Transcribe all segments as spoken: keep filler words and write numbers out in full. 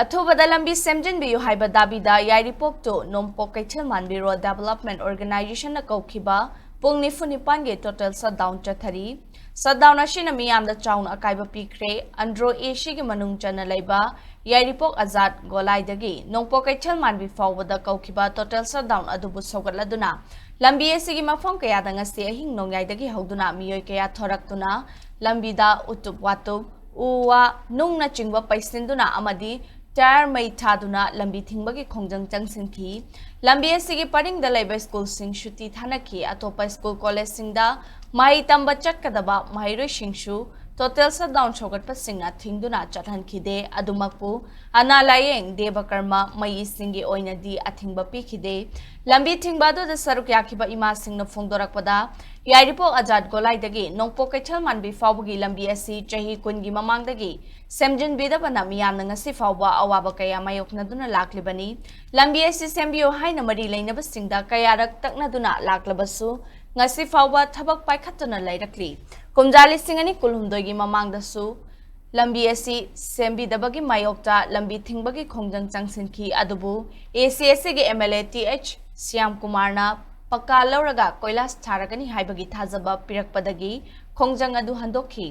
ꯑꯊꯨꯕꯗ ꯂꯝꯕꯤ ꯁꯦꯝꯖꯤꯟꯕꯤꯌꯨ ꯍꯥꯏꯕ ꯗꯥꯕꯤꯗ ꯌꯥꯏꯔꯤꯄꯣꯛ to ꯅꯣꯡꯄꯣꯛ ꯀꯩꯊꯦꯜ ꯃꯥꯟꯕꯤ ꯔꯣꯗ ꯗꯦꯕꯂꯞꯃꯦꯟ ꯑꯣꯔꯒꯅꯥꯏꯖꯦꯁꯟꯅ ꯀꯧꯈꯤꯕ ꯄꯨꯡ ꯅꯤꯐꯨ ꯅꯤꯄꯥꯟꯒꯤ ꯇꯣꯇꯦꯜ ꯁꯠꯗꯥꯎꯟ ꯆꯠꯊꯔꯤ꯫ ꯁꯠꯗꯥꯎꯟ ꯑꯁꯤꯅ ꯃꯤꯌꯥꯝꯗ ꯆꯥꯎꯅ ꯑꯀꯥꯏꯕ ꯄꯤꯈ꯭ꯔꯦ꯫ ꯑꯟꯗ꯭ꯔꯣ ꯑꯦꯁꯤꯒꯤ ꯃꯅꯨꯡ ꯆꯟꯅ ꯂꯩꯕ ꯌꯥꯏꯔꯤꯄꯣꯛ ꯑꯖꯥꯗ ꯒꯣꯂꯥꯏꯗꯒꯤ ꯅꯣꯡꯄꯣꯛ ꯀꯩꯊꯦꯜ ꯃꯥꯟꯕꯤ ꯐꯥꯎꯕꯗ ꯀꯧꯈꯤꯕ ꯇꯣꯇꯦꯜ ꯁꯠꯗꯥꯎꯟ ꯑꯗꯨꯕꯨ ꯁꯧꯒꯠꯂꯗꯨꯅ ꯂꯝꯕꯤ ꯑꯁꯤꯒꯤ ꯃꯐꯝ ꯀꯌꯥꯗ ꯉꯁꯤ ꯑꯍꯤꯡ ꯅꯣꯡꯌꯥꯏꯗꯒꯤ ꯍꯧꯗꯨꯅ ꯃꯤꯑꯣꯏ ꯀꯌꯥ ꯊꯣꯔꯛꯇꯨꯅ ꯂꯝꯕꯤꯗ ꯎꯇꯨꯞ ꯋꯥꯇꯨꯞ, ꯎ ꯋꯥ, ꯅꯨꯡꯅꯆꯤꯡꯕ ꯄꯩꯁꯤꯟꯗꯨꯅ ꯑꯃꯗꯤ ꯇꯥꯌꯔ ꯃꯩ ꯊꯥꯗꯨꯅ ꯂꯝꯕꯤ ꯊꯤꯡꯕꯒꯤ ꯈꯣꯡꯖꯪ ꯆꯪꯁꯤꯟꯈꯤ꯫ ꯂꯝꯕꯤ ꯑꯁꯤꯒꯤ ꯄꯔꯤꯡꯗ ꯂꯩꯕ ꯁ꯭ꯀꯨꯜꯁꯤꯡ ꯁꯨꯇꯤ ꯊꯥꯅꯈꯤ꯫ ꯑꯇꯣꯞꯄ ꯁ꯭ꯀꯨꯜ ꯀꯣꯂꯦꯖꯁꯤꯡꯗ ꯃꯍꯩ ꯇꯝꯕ ꯆꯠꯀꯗꯕ ꯃꯍꯩꯔꯣꯏꯁꯤꯡꯁꯨ ꯇꯣꯇꯦꯜ ꯁꯠꯗꯥꯎꯟ ꯁꯧꯒꯠꯄꯁꯤꯡꯅ ꯊꯤꯡꯗꯨꯅ ꯆꯠꯍꯟꯈꯤꯗꯦ꯫ ꯑꯗꯨꯃꯛꯄꯨ ꯑꯅꯥ ꯂꯥꯌꯦꯡ, ꯗꯦꯕ ꯀꯔꯃ, ꯃꯩ ꯏꯁꯤꯡꯒꯤ ꯑꯣꯏꯅꯗꯤ ꯑꯊꯤꯡꯕ ꯄꯤꯈꯤꯗꯦ꯫ ꯂꯝꯕꯤ ꯊꯤꯡꯕ ꯑꯗꯨꯗ ꯁꯔꯨꯛ ꯌꯥꯈꯤꯕ ꯏꯃꯥꯁꯤꯡꯅ ꯐꯣꯡꯗꯣꯔꯛꯄꯗ, ꯌꯥꯏꯔꯤꯄꯣꯛ ꯑꯖꯥꯗ ꯒꯣꯂꯥꯏꯗꯒꯤ ꯅꯣꯡꯄꯣꯛ ꯀꯩꯊꯦꯜ ꯃꯥꯟꯕꯤ ꯐꯥꯎꯕꯒꯤ ꯂꯝꯕꯤ ꯑꯁꯤ ꯆꯍꯤ ꯀꯨꯟꯒꯤ ꯃꯃꯥꯡꯗꯒꯤ ꯁꯦꯝꯖꯤꯟꯕꯤꯗꯕꯅ ꯃꯤꯌꯥꯝꯅ ꯉꯁꯤ ꯐꯥꯎꯕ ꯑꯋꯥꯕ ꯀꯌꯥ ꯃꯥꯌꯣꯛꯅꯗꯨꯅ ꯂꯥꯛꯂꯤꯕꯅꯤ꯫ ꯂꯝꯕꯤ ꯑꯁꯤ ꯁꯦꯝꯕꯤꯌꯨ ꯍꯥꯏꯅ ꯃꯔꯤ ꯂꯩꯅꯕꯁꯤꯡꯗ ꯀꯌꯥꯔꯛ ꯇꯛꯅꯗꯨꯅ ꯂꯥꯛꯂꯕꯁꯨ ꯉꯁꯤ ꯐꯥꯎꯕ ꯊꯕꯛ ꯄꯥꯏꯈꯠꯇꯨꯅ ꯂꯩꯔꯛꯂꯤ꯫ ꯀꯨꯝꯖꯥ ꯂꯤꯁꯤꯡ ꯑꯅꯤ ꯀꯨꯟꯍꯨꯝꯗꯣꯏꯒꯤ ꯃꯃꯥꯡꯗꯁꯨ ꯂꯝꯕꯤ ꯑꯁꯤ ꯁꯦꯝꯕꯤꯗꯕꯒꯤ ꯃꯥꯌꯣꯛꯇ ꯂꯝꯕꯤ ꯊꯤꯡꯕꯒꯤ ꯈꯣꯡꯖꯪ ꯆꯪꯁꯤꯟꯈꯤ꯫ ꯑꯗꯨꯕꯨ ꯑꯦ ꯁꯤ ꯑꯦꯁ ꯁꯤꯒꯤ M L A T H ꯁ꯭ꯌꯥꯝꯀꯨꯃꯥꯔꯅ ꯄꯛꯀꯥ ꯂꯧꯔꯒ ꯀꯣꯏꯂꯥꯁ ꯊꯥꯔꯒꯅꯤ ꯍꯥꯏꯕꯒꯤ ꯊꯥꯖꯕ ꯄꯤꯔꯛꯄꯗꯒꯤ ꯈꯣꯡꯖꯪ ꯑꯗꯨ ꯍꯟꯗꯣꯛꯈꯤ꯫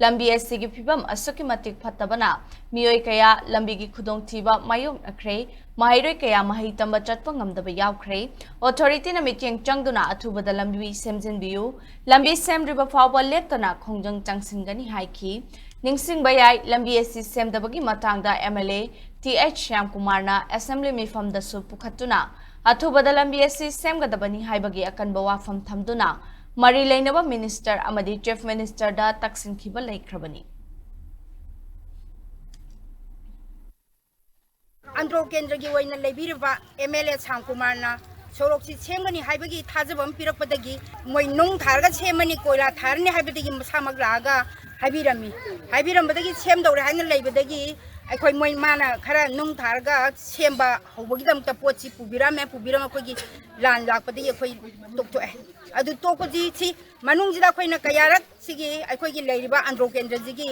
ꯂꯝꯕꯤ ꯑꯁꯤꯒꯤ ꯐꯤꯕꯝ ꯑꯁꯨꯛꯀꯤ ꯃꯇꯤꯛ ꯐꯠꯇꯕꯅ ꯃꯤꯑꯣꯏ ꯀꯌꯥ ꯂꯝꯕꯤꯒꯤ ꯈꯨꯗꯣꯡꯊꯤꯕ ꯃꯥꯌꯣꯛꯅꯈ꯭ꯔꯦ꯫ ꯃꯍꯩꯔꯣꯏ ꯀꯌꯥ ꯃꯍꯩ ꯇꯝꯕ ꯆꯠꯄ ꯉꯝꯗꯕ ꯌꯥꯎꯈ꯭ꯔꯦ꯫ ꯑꯣꯊꯣꯔꯤꯇꯤꯅ ꯃꯤꯠꯌꯦꯡ ꯆꯪꯗꯨꯅ ꯑꯊꯨꯕꯗ ꯂꯝꯕꯤ ꯁꯦꯝꯖꯤꯟꯕꯤꯌꯨ꯫ ꯂꯝꯕꯤ ꯁꯦꯝꯗ꯭ꯔꯤꯕ ꯐꯥꯎꯕ ꯂꯦꯞꯇꯅ ꯈꯣꯡꯖꯪ ꯆꯪꯁꯤꯟꯒꯅꯤ ꯍꯥꯏꯈꯤ꯫ ꯅꯤꯡꯁꯤꯡꯕ ꯌꯥꯏ, ꯂꯝꯕꯤ ꯑꯁꯤ ꯁꯦꯝꯗꯕꯒꯤ ꯃꯇꯥꯡꯗ M L A T H ꯁ꯭ꯌꯥꯝꯀꯨꯃꯥꯔꯅ ꯑꯦꯁꯦꯝꯕ꯭ꯂꯤ ꯃꯤꯐꯝꯗꯁꯨ ꯄꯨꯈꯠꯇꯨꯅ ꯑꯊꯨꯕꯗ ꯂꯝꯕꯤ ꯑꯁꯤ ꯁꯦꯝꯒꯗꯕꯅꯤ ꯍꯥꯏꯕꯒꯤ ꯑꯀꯟꯕ ꯋꯥꯐꯝ ꯊꯝꯗꯨꯅ ꯃꯔꯤ ꯂꯩꯅꯕ ꯃꯤꯅꯤꯁꯇꯔ ꯑꯃꯗꯤ ꯆꯤꯐ ꯃꯤꯅꯤꯁꯇꯔꯗ ꯇꯛꯁꯤꯟꯈꯤꯕ ꯂꯩꯈ꯭ꯔꯕꯅꯤ꯫ ꯑꯟꯗ꯭ꯔꯣ ꯀꯦꯟꯗ꯭ꯔꯒꯤ ꯑꯣꯏꯅ ꯂꯩꯕꯤꯔꯤꯕ ꯑꯦꯝ ꯑꯦꯜ ꯑꯦ ꯁ꯭ꯌꯥꯝꯀꯨꯃꯥꯔꯅ ꯁꯣꯔꯣꯛꯁꯤ ꯁꯦꯝꯒꯅꯤ ꯍꯥꯏꯕꯒꯤ ꯊꯥꯖꯕ ꯑꯃ ꯄꯤꯔꯛꯄꯗꯒꯤ, ꯃꯣꯏ ꯅꯨꯡ ꯊꯥꯔꯒ ꯁꯦꯝꯃꯅꯤ, ꯀꯣꯏꯂꯥ ꯊꯥꯔꯅꯤ ꯍꯥꯏꯕꯗꯒꯤ ꯃꯁꯥꯃꯛ ꯂꯥꯛꯑꯒ ꯍꯥꯏꯕꯤꯔꯝꯃꯤ꯫ ꯍꯥꯏꯕꯤꯔꯝꯕꯗꯒꯤ ꯁꯦꯝꯗꯧꯔꯦ ꯍꯥꯏꯅ ꯂꯩꯕꯗꯒꯤ ꯑꯩꯈꯣꯏ, ꯃꯣꯏ, ꯃꯥꯅ ꯈꯔ ꯅꯨꯡ ꯊꯥꯔꯒ ꯁꯦꯝꯕ ꯍꯧꯕꯒꯤꯗꯃꯛꯇ ꯄꯣꯠꯁꯤ ꯄꯨꯕꯤꯔꯝꯃꯦ꯫ ꯄꯨꯕꯤꯔꯝꯃ ꯑꯩꯈꯣꯏꯒꯤ ꯂꯥꯟ ꯂꯥꯛꯄꯗꯒꯤ ꯑꯩꯈꯣꯏ ꯇꯣꯛꯊꯣꯛꯑꯦ꯫ ꯑꯗꯨ ꯇꯣꯛꯄꯁꯤ ꯁꯤ ꯃꯅꯨꯡꯁꯤꯗ ꯑꯩꯈꯣꯏꯅ ꯀꯌꯥꯔꯛ ꯁꯤꯒꯤ ꯑꯩꯈꯣꯏꯒꯤ ꯂꯩꯔꯤꯕ ꯑꯟꯗ꯭ꯔꯣ ꯀꯦꯟꯗ꯭ꯔꯁꯤꯒꯤ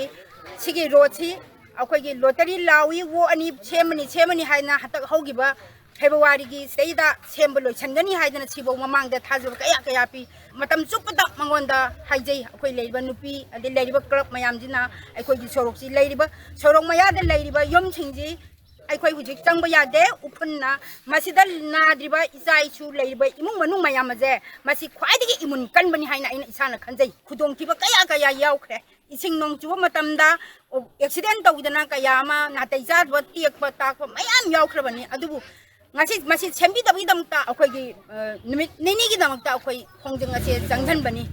ꯁꯤꯒꯤ ꯔꯣꯗꯁꯤ ꯑꯩꯈꯣꯏꯒꯤ ꯂꯣꯇꯔꯤ ꯂꯥꯎꯏ, ꯋꯣ ꯑꯅꯤ ꯁꯦꯝꯃꯅꯤ, ꯁꯦꯝꯃꯅꯤ ꯍꯥꯏꯅ ꯍꯟꯗꯛ ꯍꯧꯈꯤꯕ ꯐꯦꯕ꯭ꯔꯨꯋꯥꯔꯤꯒꯤ ꯁꯤꯗꯩꯗ ꯁꯦꯝꯕ ꯂꯣꯏꯁꯤꯟꯒꯅꯤ ꯍꯥꯏꯗꯅ ꯁꯤꯐꯧ ꯃꯃꯥꯡꯗ ꯊꯥꯖꯕ ꯀꯌꯥ ꯀꯌꯥ ꯄꯤ꯫ ꯃꯇꯝ ꯆꯨꯞꯄꯗ ꯃꯉꯣꯟꯗ ꯍꯥꯏꯖꯩ, ꯑꯩꯈꯣꯏ ꯂꯩꯔꯤꯕ ꯅꯨꯄꯤ ꯑꯗꯩ ꯂꯩꯔꯤꯕ ꯀ꯭ꯂꯕ ꯃꯌꯥꯝꯁꯤꯅ ꯑꯩꯈꯣꯏꯒꯤ ꯁꯣꯔꯣꯛꯁꯤ ꯂꯩꯔꯤꯕ, ꯁꯣꯔꯣꯛ ꯃꯌꯥꯗ ꯂꯩꯔꯤꯕ ꯌꯨꯝꯁꯤꯡꯁꯤ ꯑꯩꯈꯣꯏ ꯍꯧꯖꯤꯛ ꯆꯪꯕ ꯌꯥꯗꯦ, ꯎꯐꯨꯟꯅ ꯃꯁꯤꯗ ꯅꯥꯗ꯭ꯔꯤꯕ ꯏꯆꯥ ꯏꯁꯨ ꯂꯩꯔꯤꯕ ꯏꯃꯨꯡ ꯃꯅꯨꯡ ꯃꯌꯥꯝ ꯑꯁꯦ ꯃꯁꯤ ꯈ꯭ꯋꯥꯏꯗꯒꯤ ꯏꯃꯨꯟ ꯀꯟꯕꯅꯤ ꯍꯥꯏꯅ ꯑꯩꯅ ꯏꯁꯥꯅ ꯈꯟꯖꯩ꯫ ꯈꯨꯗꯣꯡꯊꯤꯕ ꯀꯌꯥ ꯀꯌꯥ ꯌꯥꯎꯈ꯭ꯔꯦ꯫ ꯏꯁꯤꯡ ꯅꯣꯡ ꯆꯨꯕ ꯃꯇꯝꯗ ꯑꯦꯛꯁꯤꯗꯦꯟ ꯇꯧꯗꯅ ꯀꯌꯥ ꯑꯃ ꯅꯥꯇꯩ ꯆꯥꯗꯕ ꯇꯦꯛꯄ ꯇꯥꯛꯄ ꯃꯌꯥꯝ ꯌꯥꯎꯈ꯭ꯔꯕꯅꯤ꯫ ꯑꯗꯨꯕꯨ ꯉꯁꯤ ꯃꯁꯤ ꯁꯦꯝꯕꯤꯗꯕꯒꯤꯗꯃꯛꯇ ꯑꯩꯈꯣꯏꯒꯤ, ꯑ, ꯅꯨꯃꯤꯠ ꯅꯤꯅꯤꯒꯤꯗꯃꯛꯇ ꯑꯩꯈꯣꯏ ꯈꯣꯡꯖꯪ ꯑꯁꯦ ꯆꯪꯁꯤꯟꯕꯅꯤ꯫